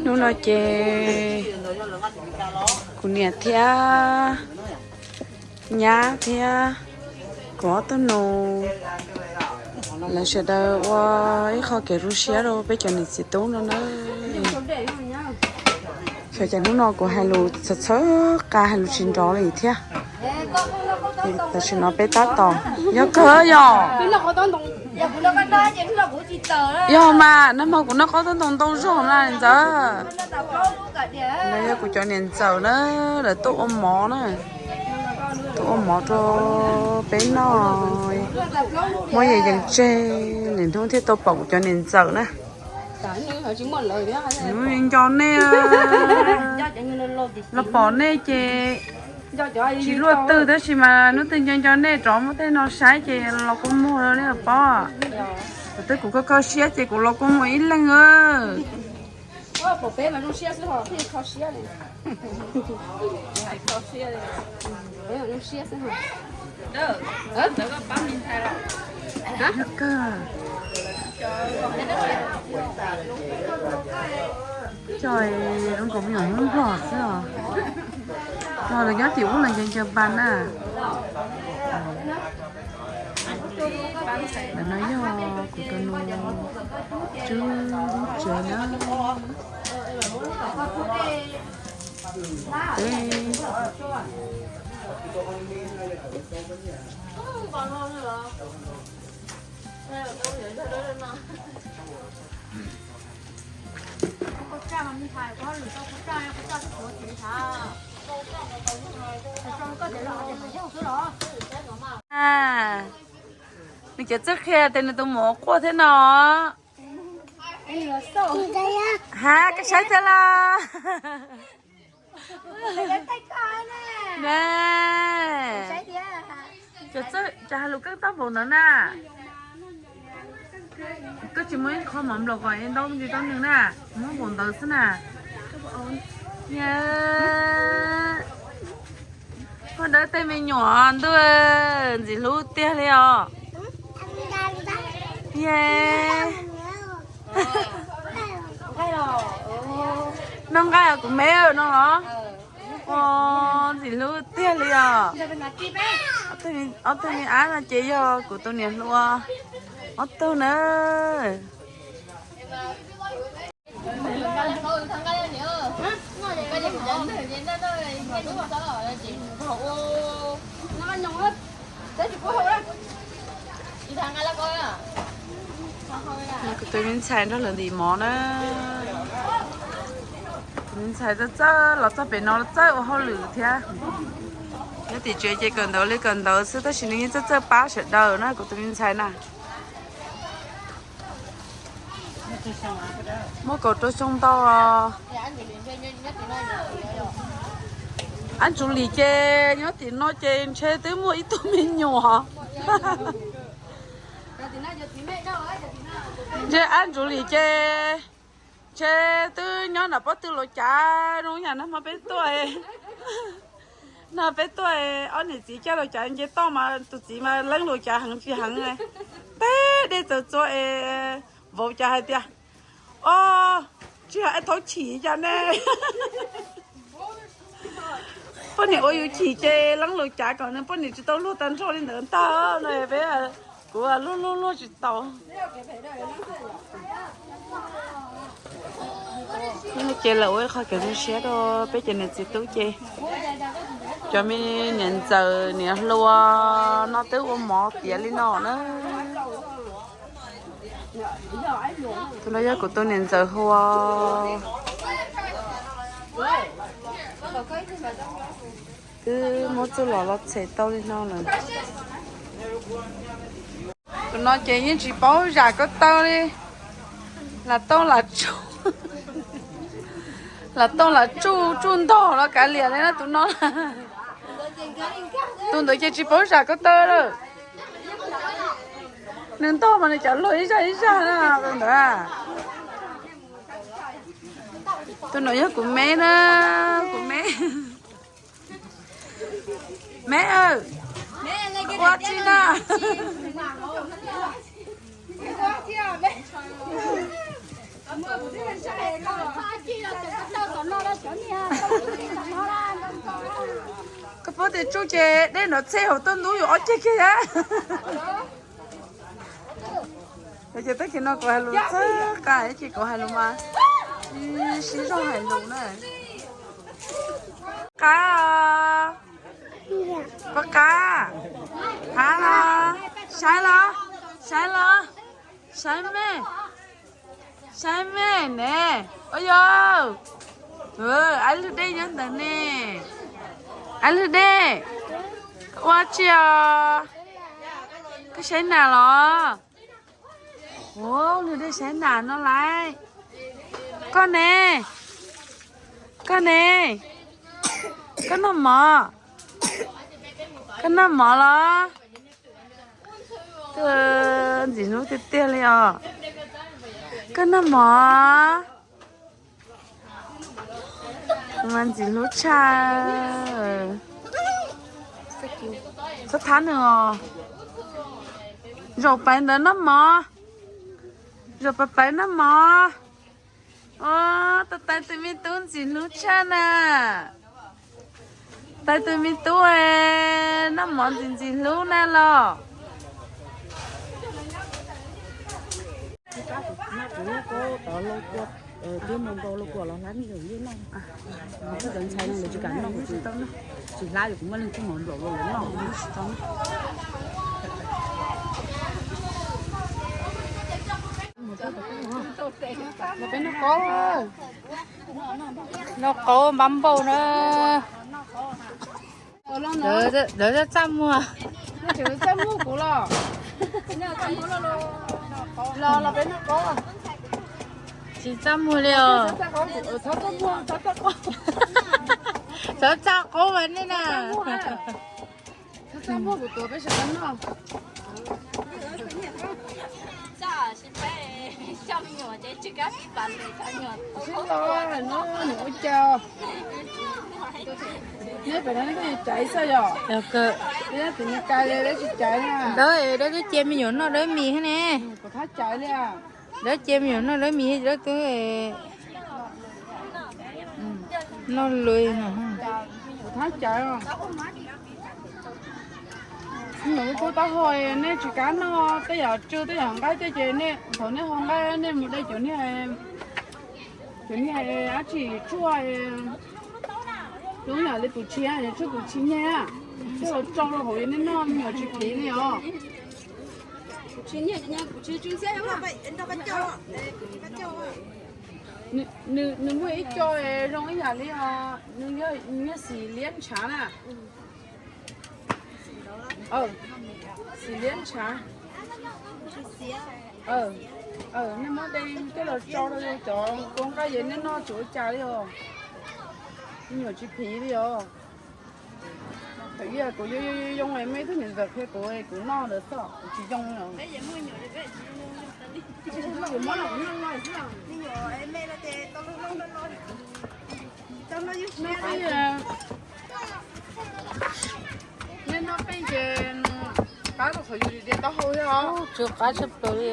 Hnub no ces kuv niam thiab nyab thiab kuv ob tug nus, lawv sawv daws ua ib qho kev zoo siab rau peb cov niam txiv tub no na. Xyov cas hnub no kuv hais lus txhawv txhawv qa hais lus tsis nrov li thiab. Tam sim no peb tab tom, yog kawg yog. Yog mas, nag hmo kuv noj qaub tub ntoo ntau zog na ntxawm. Lawv yog kuv cov niam ntxawm na, lawv tuaj ua mov na, tuaj ua mov rau peb noj. Muab yees yees tseg, niaj hnub thiaj tau pom kuv cov niam ntxawm na. Nco nej, los pom nej ces tsis luaj twg tab sis mas hnub twg nco nco nej rov muab tej no saib ces los kua muag nej paub. Thaum twb kuv kho kho siab ces kuv los kua muag ib leeg. Coj zoo nkaus me nyuam Hmoob Nplog xwb os. Coj lawv nyob tim ub los ncaws ncaws npas na. Ntawm no yog kuv tus nus tswb lub tsev na. Nws cov txawj qhia tias nws tus muam quaj thiab no. Ha, koj saib thiab los? Cov txawj, cov hais lus keej toj npaum ntawd na. Koj tsis muaj ib qho mov nplaum kom es ntau ntsis rau nws na, muab npaum ntawd xwb na. Koj dawb tej me nyuam ntuj, ntxim hlub tiag li os. Ye, noj nqaij os kuv me no los. Ua, ntxim hlub tiag li os. Ob tug me ab no ces yog kuv tus niam hluas ob tug na. Kuv tus me ntxhais nrog lawv ntim mov na. Kuv tus me ntxhais txawj txawj los txog pem no txawj ua hauj lwm thiab. Nyob tim tsev ces kawm ntawv li kawm ntawv xwb tab sis nws yeej txawj txawj pab sawv daws na kuv tus me ntxhais na. Muaj kaum rau xyoo ntau. Ab Ntsuv Lis ces nyob tim no ces ntshe twb muaj ib tug me nyuam. Ntshe Ab Ntsuv Lis ces ntshe twb nyob nram pob tw Lauj Cav zoo yam nag hmo peb tuaj. Nag peb tuaj ob niam txiv coj Lauj Cav nce toj mas tus txiv mas leeb Lauj Cav heev tsis heev, teb dej txawv txua es vauv Cav hais tias, o, tsis yog es thaub chim cas ne. Poj niam ua yus chim ces leeb Lauj Cav kom nws poj niam tsis tau luag tag nrho li ntawd ntag no peb, kuv luag luag luag tsis tau. Ces lawv ua ib qho kev zoo siab rau peb cov niam txiv tub ces cov me niam ntxawm niam hluas no twb ua mov tiav li no na. Tus no yog kuv tus niam ntxawm hluas. Twb muab txuj lom los txhem tau li no lawm. Tus no ces yeej tsis paub zam ko taw li. Lam tau lam tsuj, lam tau lam tsuj tsuj ntog los kav liam li na tus no. Tus ntawd ces tsis paub zam ko taw lawm. Nws ntog mas nws cov luag ib zaj ib zaj na tus ntawd. Tus no yog kuv me na, kuv me. Me, ua tsi na? Ua tsi na? Muab tes tsuj ces dej nrov txhej hauv toj ntub yuav ob ceg kiag thiab. Ces tag kis no kuv hais lus txog qab ces kuv hais lus mas sib zog hais lus na. Qab, poj qab, qab los, saib los, saib los, saib me, saib me ne. Ua yog, aib lwg dej nyob ntawd ne. Aib lwg dej, koj ua tsi os? Koj saib nas los? Ua lwg dej saib nas no lauj. Koj ne, koj ne, koj noj mov, koj noj mov los? Koj ntxim hlub tiag tiag li os. Koj noj mov mas ntxim hlub tshaj. Txhob thab nws os. Zaum pais ntawd noj mov. Zaum pais pais noj mov. Ua, tais tais tus me tub ntxim hlub tshaj na. Tais tus me tub noj mov ntxim ntxim hlub na los. Kuv hlab kuv tod lauj kua, twb mus nrau lauj kua los hlab me nyuam yeej noj. Kuv tsis kam noj, kuv tsis tau noj, tsis hlab li kuv muaj leej twg mus nrau los lawv noj, kuv tsis tau noj. Peb noj qaub, noj qaub npab npauj na. Lawv txaj muag, txaj muag kuv los. Los los peb noj qaub. Tsis txaj muag li os. Txhob txaj qaub mas nej na. Txaj muag kuv tuav peb sawv daws noj. Sib los no nws ua cas? Neb pem no neb twb caiv xwb yom? Neb twb caiv, dawb tsis caiv na. Dawb, dawb twb cia me nyuam noj dawb mis thiab ne. Kuv thab caiv li. Dawb cia me nyuam noj dawb mis, dawb twb noj lus no. Kuv thab caiv. Nyuam lub kub taub hau nej tsis kam noj tej yam tsw tej yam nqaij tej ces nej thaum nej hau nqaij nej mus de cov niag, cov niag dab tsi tshuaj, zoo yam li pum tshis, tshuaj pum tshis nyeg, coj los tsau rau hauv nej noj me nyuam tsis phiv li os. Nws muaj ib co zoo ib yam li, nws yog xim liab ntshav na. Xim liab ntshav. Nej muab de coj los tsau rau cov kua nqaij es nej noj tsis ua cas li os. Me nyuam tsis phiv li os. Thaum ub kuv yoo yoo yoo mej twb niam ntxawm qhia kuv, kuv noj ntawd xwb kuv tsis yoo. Nej noj qeej ces qab rau qhov yus tias taub hau thiab os. Tsw qab tshaj plaws li.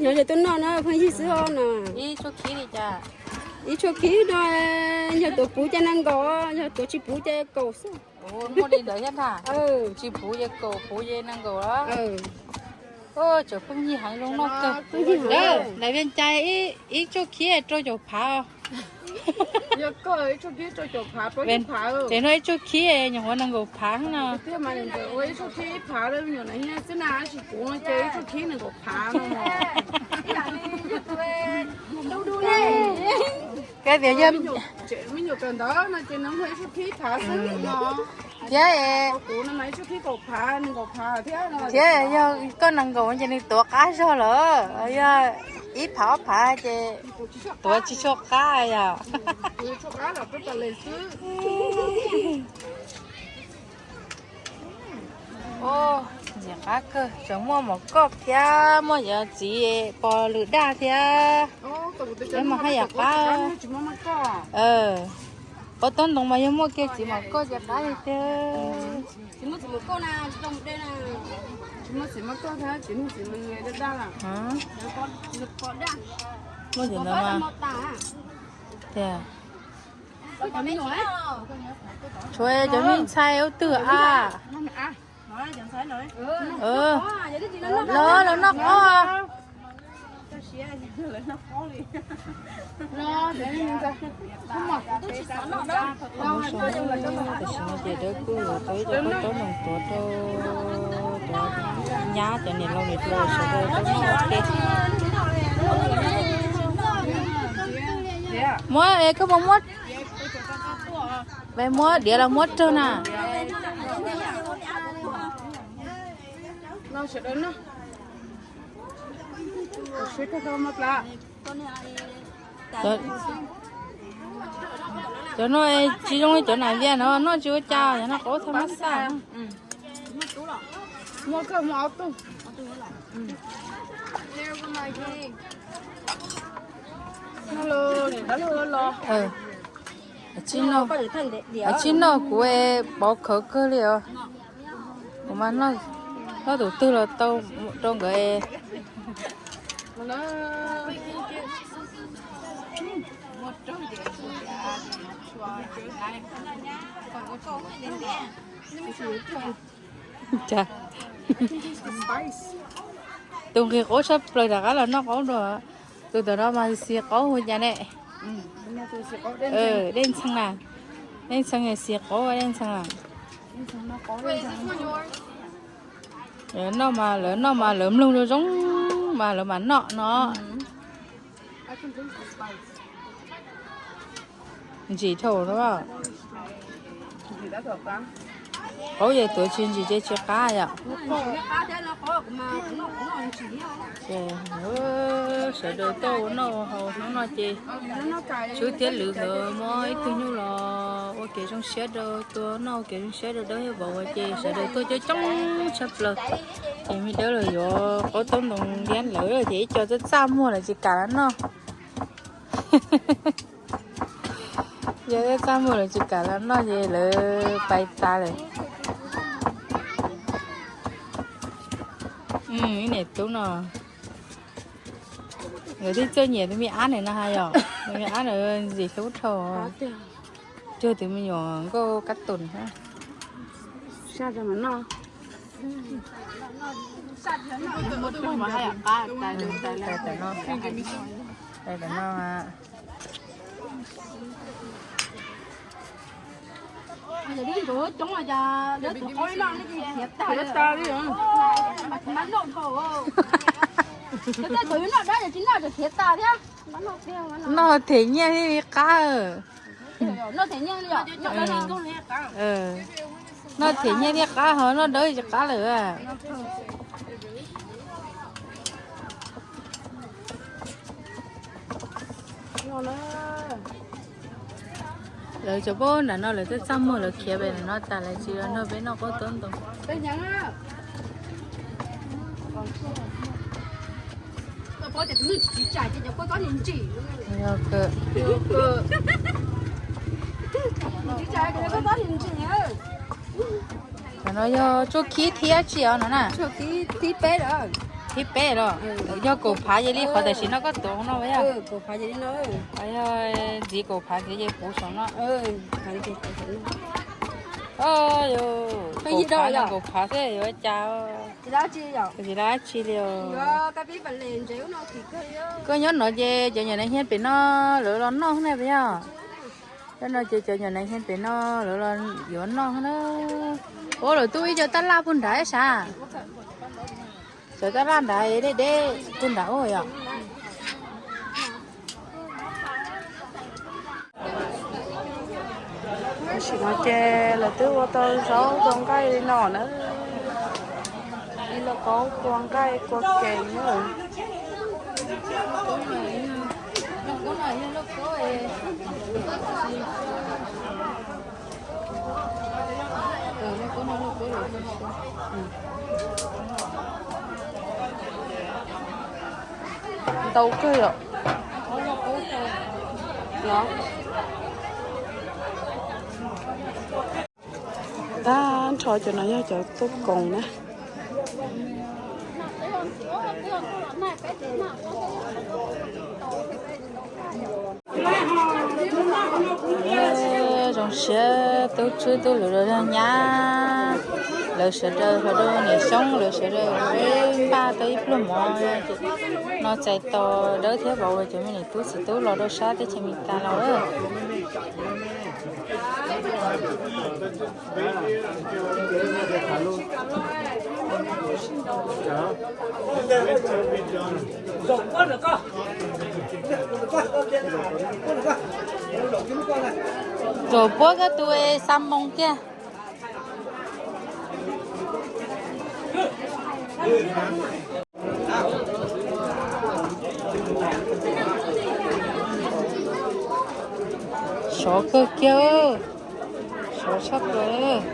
Nyob ze tuaj noj na phooj ywg xwb os na. Ib tshuaj khib li cas? Ib tshuaj khib no yog tuav puv ces nees nkaum, yog tuav tsis puv ces kaum xwb. Muaj li ntawd thiab ntag. Tsis puv ces kaum, puv ces nees nkaum los. Tseem pheej yig heev zoo noj kawg. Lawv, lawv Vias Cai ib tshuaj khib rau caum phav. Pem no ib tshuaj khib nyuam qhuav nees nkaum phav no. Kab tias yog thiab, thiab yog koj nees nkaum ces nws tuav qab zog lawm, yog ib phav ob phav ces tuav tsis tshua qab yom. Ntxim qab kawg, tseem muaj mov koj thiab muaj cov txiv pos lwm daj thiab. Peb mas haj yam qab. Ua toob ntoo mas yog muaj kiag txiv mov koj ces qab li tiag. Muaj txiv ntawd mas tiag. Tshuav cov me ntxhais ub twg a? Los los noj qos. Tam sim no ces Dawb kuj yuav tau ib co pob taub noos tuav rau cov nyab cov niam laus niam hluas sawv daws tau noj ua ke. Muab es koj puas muab, muab diav los muab rau na. Cov no tsis zoo li cov nas vias no, noj tsis ua cas, cov no qaub thaj mab xaj. Tsis noj kuv pov khawv kawg li os. Kuv mas noj, noj tus twg los tau rau nkawd. Tus nqhis qaub tshaj plaws rov qab los noj qaub dua. Tus ntawm no mas xis qaub hu cas ne? Dej ntxhee na. Dej ntxhee xis qaub dej ntxhee na. Lawv noj mas lawv noj mas lawv mloog zoo zoo mas lawv mam noj no. Ntsim dhau no. Qaub ces tuav tsis ntsim ces tsis qab yom. Sawv daws tuaj ua noj ua haus hnub no ces Tswb thiab Lwm nkawd muab ib tug nyuj los ua kev zoo siab rau, tua noj ua kev zoo siab rau Dawb thiab Vauv ces sawv daws tuaj coob coob tshaj plaws. Ces me Dawb los yuav qaub taub ntoo liab lawm ces ib co txaj txaj muag lawv tsis kam los noj. Yog txaj muag lawv tsis kam los noj ces lawv pais tas lawm. Ib niam tub no, nkawd twb txawj nyiam tus me ab ntawm no ha yom, tus me ab ntawd ntxim hlub dhau. Cuag tus me nyuam nkauj kab tus. Noj them nyiaj thiaj li qab. Noj them nyiaj thiaj qab ho noj dawb tsis qab lawm. Lawv cov pab nram no lawv twb txaj muag lawv khiav pem no tas lawv tsis los nrog peb noj qaub taub ntoo. Cov no yog tsuj khib thib tsi os no na? Thib peb los? Yog kaum phav ces li qhov tam sim no koj tuav no yog? Yog ntxiv kaum phav ntxiv ces puv saum no. Kaum phav xwb yuav cas, tsis lab dab tsi li. Koj nyob no ces cov nyuam nais hias pem no lawv los noj ne puas yog? Cov no ces cov nyuam nais hias pem no lawv los yuav noj na. Ua lawv tub ib co tab laj puag nrad sav. Cov tab laj nrad deb deb puag nrad ua yom. Tam sim no ces lawv twb ua tau zaub tua nqaij li no na. Ib lauj kaub kua nqaij kua kev na. Ntau kawg yom. Tag nrho cov no yog cov tub koom na. Siab tub tswb tub lwm los yog nyab, lawv sawv daws hluas nraug niam xyoob lawv sawv daws npaj tau ib pluag mov no txais tos Dawb thiab Vauv cov me niam tub txiv tub los rau sab teb chaws Amelikas los lawm. Zaum puab koj tus xa moo kiag. Sov kawg kiag, sov tshaj plaws.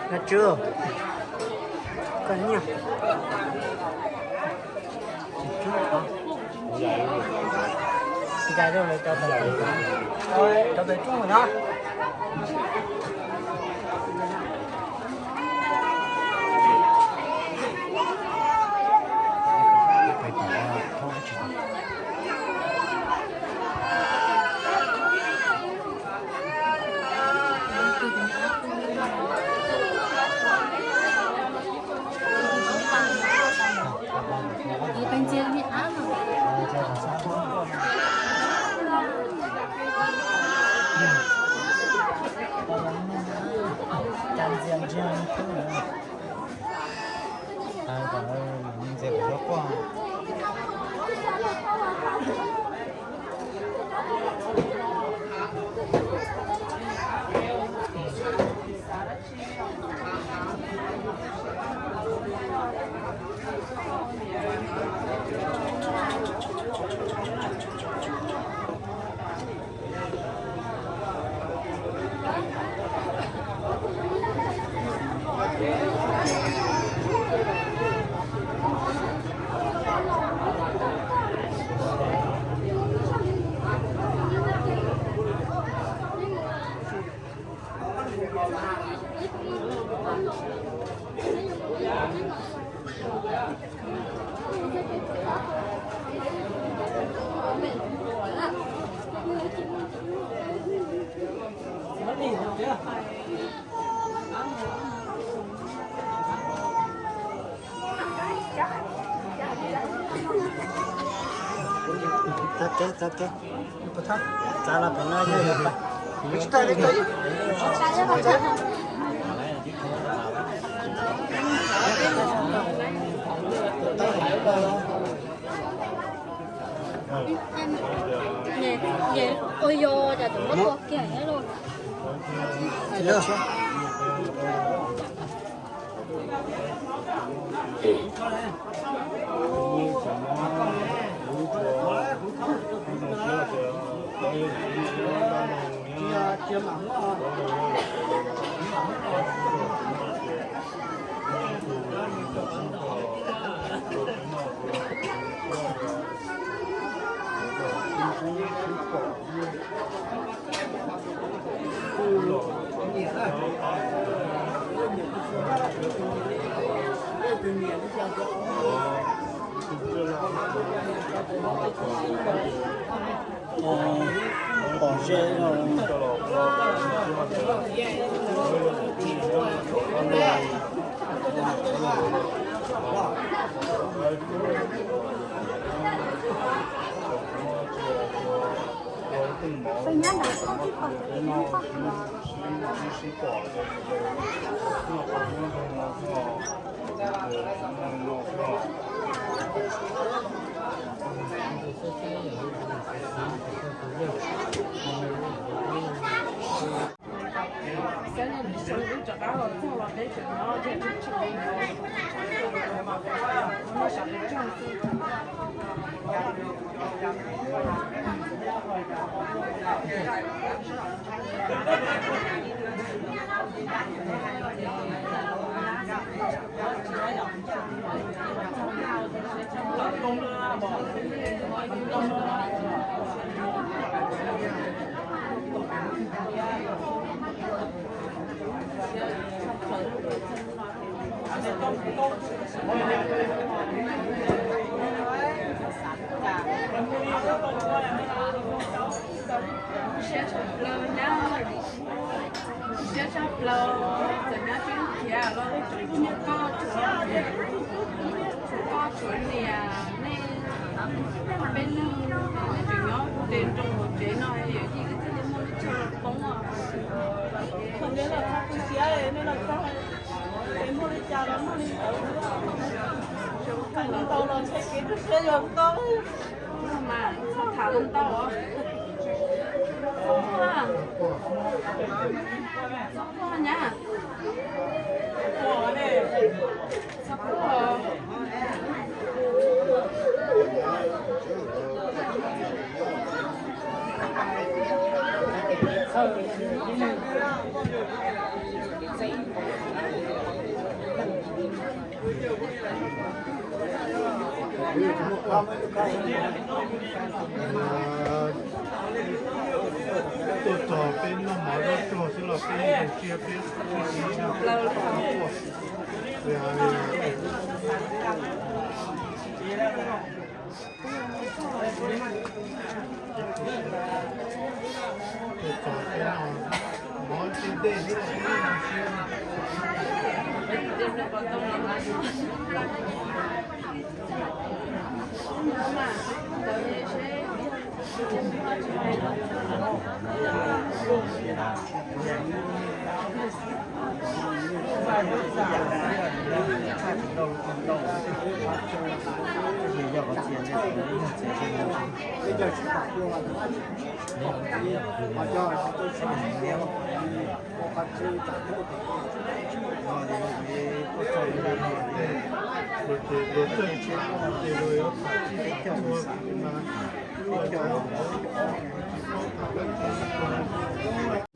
Nyob Tswb, koj niam, Tswb, cov pem rooj no. Ua yog cas tseem muab tua kiag thiab lauj. Pom ze no. Peb nyab ntawd txhob tib pom txhob tib pom. Siab tshaj plaws nyab, siab tshaj plaws, txawm nyab twb khiav los tseem tshuav koj, tshuav koj tshuav niam nej, peb leeg nej tseem nyob nte nroo hauv tsev no, yawm yij wb thiaj li muaj lub chaw los poob os. Thaum nej los txog tu siab, nej los txog es muaj li cas los muaj li ntawd, tau los ntshe kev tu siab yog ntau. Mas txhob tham ntau os. Txhob quaj, txhob quaj nyab. Txhob quaj. Tuaj txog peb noj mov zaub tsuag xwb los peb ntsia peb tsis tau quaj. Tuaj txog peb noj mov tsis dej xwb los peb ntsia.